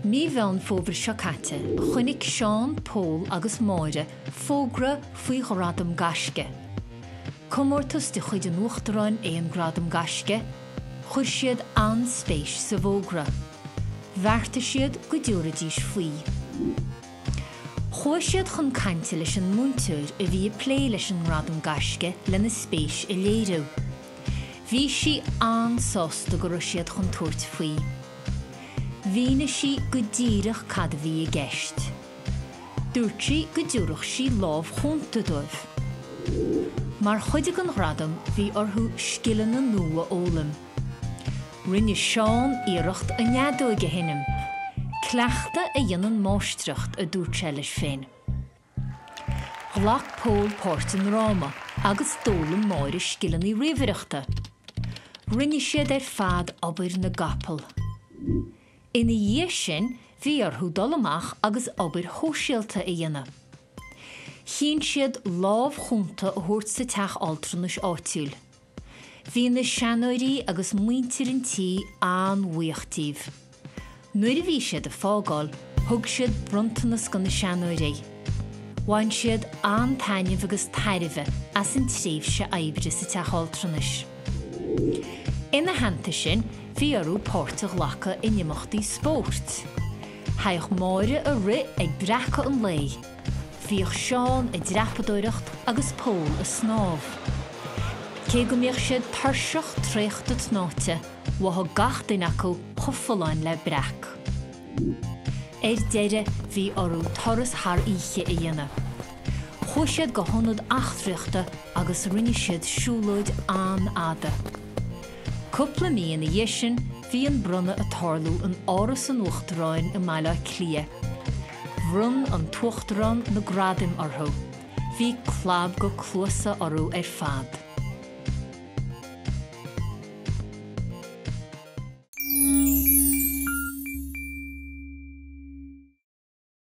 Mí Mheán Fómhair seo caite, chonaic Seán, Pól agus Máire fógra faoi Ghradam Gaisce. Comórtas de chuid an Uachtaráin é an Gradam Gaisce. Chuir siad an-spéis sa bhfógra. Bheartaigh siad go dtabharfaidís faoi. Chuaigh siad chun cainte leis an múinteoir a bhí ag plé leis an nGradam Gaisce lena spéis a léiriú. Bhí sí an-sásta go raibh siad chun tabhairt faoi. Mhínigh sí go díreach cad a bhí i gceist. Dúirt sí go dtabharfadh sí lámh chúnta dóibh. Mar chuid den ghradam bhí orthu scileanna nua a fhoghlaim. Rinne Seán iarracht an fheadóig a sheinm. Cleachtadh a dhéanann máistreacht, a dúirt sé leis féin. Ghlac Pól páirt i ndráma agus d'fhoghlaim Máire scileanna ríomhaireachta. Rinne siad ar fad obair na gcapall. Ina dhiaidh sin bhí orthu dul amach agus obair shóisialta a dhéanamh. Chinn siad lámh chúnta a thabhairt sa teach altranais áitiúil. Bhí na seanóirí agus muintir an tí an-bhuíoch díobh. Nuair a bhí siad ag fágáil, thug siad bronntanas go na seanóirí. Bhain siad an-taitneamh agus tairbhe as an tréimhse oibre sa teach altranais. Ina theannta sin, bhí orthu páirt a ghlacadh in imeachtaí spóirt. Thagadh Máire ag rith ag breacadh an lae. Bhíodh Seán ag dreapadóireacht agus Pól ag snámh. Cé go mbíodh siad tuirseach traochta tnáite, mhothaigh gach duine acu chomh folláin le breac. Ar deireadh bhí orthu turas thar oíche a dhéanamh. Chuaigh siad go hionad eachtraíochta agus rinne siad siúlóid an-fhada. Cúpla mí ina dhiaidh sin bhí an bronnadh ag tarlú in Áras an Uachtaráin i mBaile Átha Cliath. Bhronn an tUachtarán na gradaim orthu. Bhí clab go cluasa orthu ar fad.